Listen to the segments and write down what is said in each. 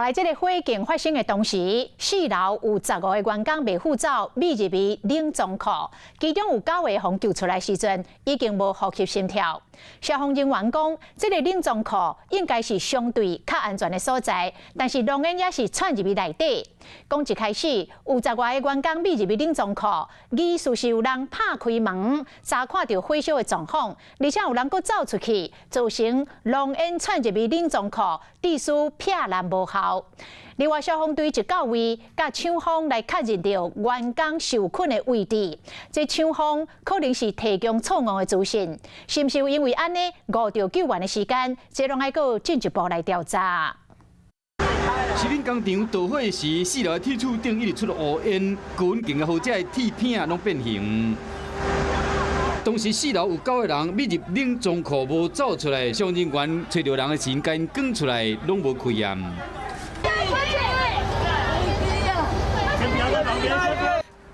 來，這个火警發生的當時，四樓有15個員工袂赴走，匿入去冷藏庫，其中有九個予救出來時陣已經無呼吸心跳。消防人員講，這个冷藏庫應該是相對較安全的所在，但是濃煙也是竄入去內底。講一開始有10外個員工匿入去冷藏庫，疑似是有人拍開門，查看著火燒的狀況，而且有人閣走出去，造成濃煙竄入去冷藏庫，致使避難無效。另外，消防隊一到位，佮廠方來確認著員工受困的位置。這廠方可能是提供錯誤的資訊，是毋是因為按呢誤著救援的時間？這攏愛閣進一步來調查。食品工廠著火時，四樓的鐵柱頂一直出烏煙，高溫間的豪宅鐵片攏變形。當時四樓有九個人匿入冷藏庫無走出來，消防人員揣著人的時，共𪜶趕出來，攏無開啊。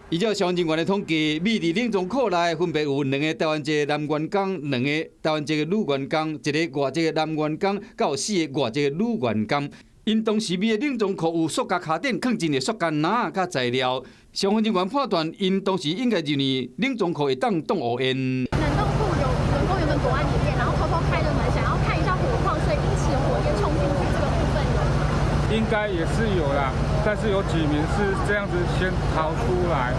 依照消防人員的統計，匿佇冷藏庫內分別有兩个台灣籍男員工、兩個台灣籍的女員工、一个外籍的男員工，佮有四个外籍的女員工。𪜶當時匿的冷藏庫有塑膠跤墊，囥真濟塑膠籃佮材料。消防人員判斷，𪜶當時應該認為冷藏庫會當擋烏煙。冷凍庫有員工原本躲在裡面，然後偷偷開了門，想要看一下火況，所以因此火焰衝進去這個部分有嗎？應該也是有啦，但是有幾名是這樣子先逃出來，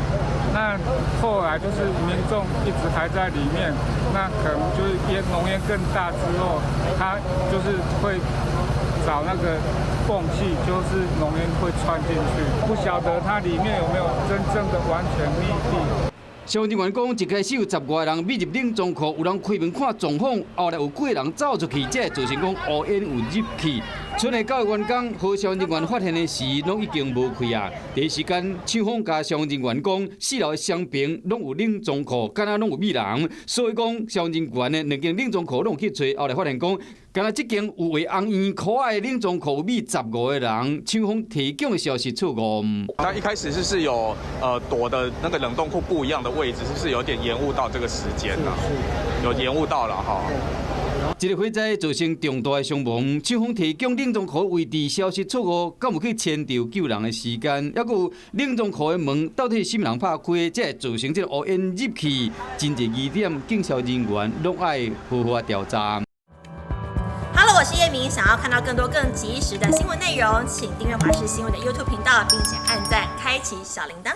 那後來就是民眾一直還在裡面，那可能就是煙濃煙更大之後，他就是會找那個縫隙，就是濃煙會竄進去，不曉得它裡面有沒有真正的完全密閉。消防人員講，一開始有10外人匿入冷藏庫，有人開門看狀況，後來有幾個人走出去，才會造成講烏煙有入去。賰的九个員工予消防人員發現的時，攏已經無氣啊。第一時間，廠方佮消防人員講，四樓的雙爿攏有冷藏庫，敢若攏有匿人，所以講消防人員的兩間冷藏庫攏有去揣，後來發現講，敢若這間有畫紅圓箍的冷藏庫匿15個人，廠方提供的消息錯誤。那一開始是有躲的那個冷凍庫不一樣的位置，是不是有點延誤到這個時間呢？有延誤到了哈。這个火災造成重大的傷亡，廠方提供冷藏庫位置消息錯誤，敢有去遷就救人的時間？猶閣有冷藏庫的門到底是啥物人拍開，才會造成這个烏煙入去？真濟疑點，警消人員攏愛好好調查。 Hello，我是葉明，想要看到更多更及時的新聞內容，請訂閱華視新聞的 YouTube 頻道，並且按讚，開啟小鈴鐺。